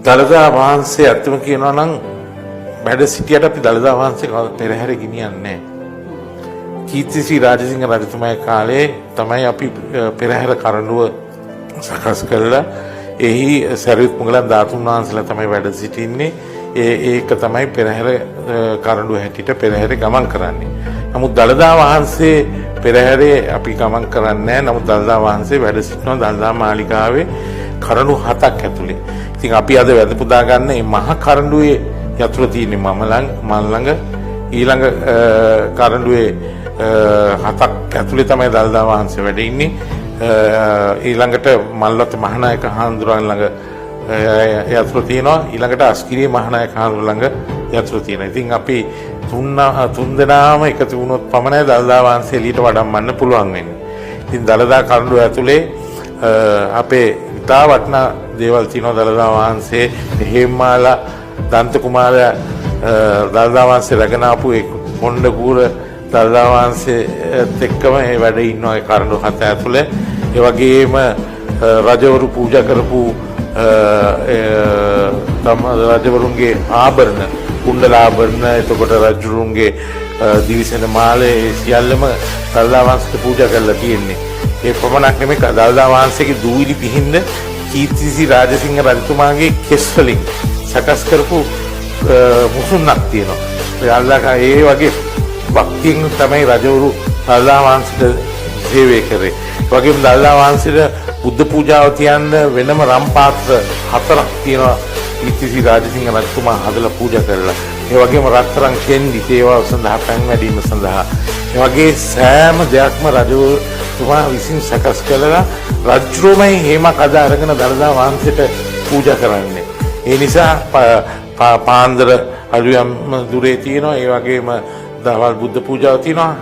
දළදා වහන්සේ ඇත්තම කියනවා නම් වැඩ සිටියට අපි දළදා වහන්සේ කවදා පෙරහැර ගෙනියන්නේ නැහැ. කීර්තිශ්‍රී රාජසිංහ රජතුමාගේ කාලේ තමයි අපි පෙරහැර කරඬුව සකස් කරලා එහි සරියුත් මුගලන් ධාතුන් වහන්සේලා තමයි වැඩ සිටින්නේ. ඒක තමයි පෙරහැර කරඬුව හැටියට පෙරහැරේ ගමන් කරන්නේ. නමුත් දළදා වහන්සේ පෙරහැරේ අපි ගමන් කරන්නේ නැහැ. නමුත් දළදා වහන්සේ වැඩ සිටිනවා දළදා මාලිගාවේ කරඬු හතක් ඇතුලේ. ඉතින් අපි අද වැඳ පුදා ගන්න මේ මහ කරඬුවේ යතුරු තියෙන්නේ මම ළඟ, මන් ළඟ. ඊළඟ කරඬුවේ හතක් ඇතුලේ තමයි දළදා වහන්සේ වැඩ ඉන්නේ. ඊළඟට මල්වත්ත මහානායක හාමුදුරුවන් ළඟ යතුරු තියෙනවා. ඊළඟට අස්ගිරිය මහානායක හාමුදුරුවන් ළඟ යතුරු තියෙනවා. ඉතින් අපි තුන් දෙනාම එකතු වුණොත් පමණයි දළදා වහන්සේ එළියට වඩම්මන්න පුළුවන් වෙන්නේ. ඉතින් දළදා කරඬුව ඇතුලේ අපේ ඉතා වටිනා දේවල් තියෙනවා. දළදා වහන්සේ හේමාලා දන්ත කුමාරයා දළදා වහන්සේ රැගෙන ආපු ඒ කොණ්ඩ කූර දළදා වහන්සේත් එක්කම ඒ වැඩ ඉන්නවා ඒ කරඬු හත ඇතුලේ. ඒ වගේම රජවරු පූජා කරපු තම රජවරුන්ගේ ආභරණ, කුණ්ඩල ආභරණ, එතකොට රජුරුන්ගේ දිවිසෙන මාලය, ඒ සියල්ලම දළදා වහන්සේට පූජා කරලා තියෙන්නේ. ඒ පමණක් නෙමෙයි, දළදා වහන්සේගේ දූවිලි පිහින්ද කීර්තිශ්‍රී රාජසිංහ රජතුමාගේ කෙස් වලින් සකස් කරපු මුසුන්නක් තියෙනවා. දළදා ඒ වගේ භක්තියෙන් තමයි රජවරු දළදා වහන්සේට සේවය කරේ. ඒ වගේම දළදා වහන්සේට බුද්ධ පූජාව තියන්න වෙනම රම් පාත්‍ර හතරක් තියෙනවා කීර්තිශ්‍රී රාජසිංහ රජතුමා හදලා පූජා කරලා. ඒ වගේම රත්තරන් කෙන්ඩි ඒවා සඳහා, පැන් වැඩීම සඳහා. ඒ වගේ සෑම දෙයක්ම රජතුමා විසින් සකස් කළා. රජුමයි හේමක් අද අරගෙන දළදා වහන්සේට පූජා කරන්නේ. ඒ නිසා පාන්දර අලුයම් දුරේ තියෙනවා. ඒ වගේම දවල් බුද්ධ පූජාව තියෙනවා.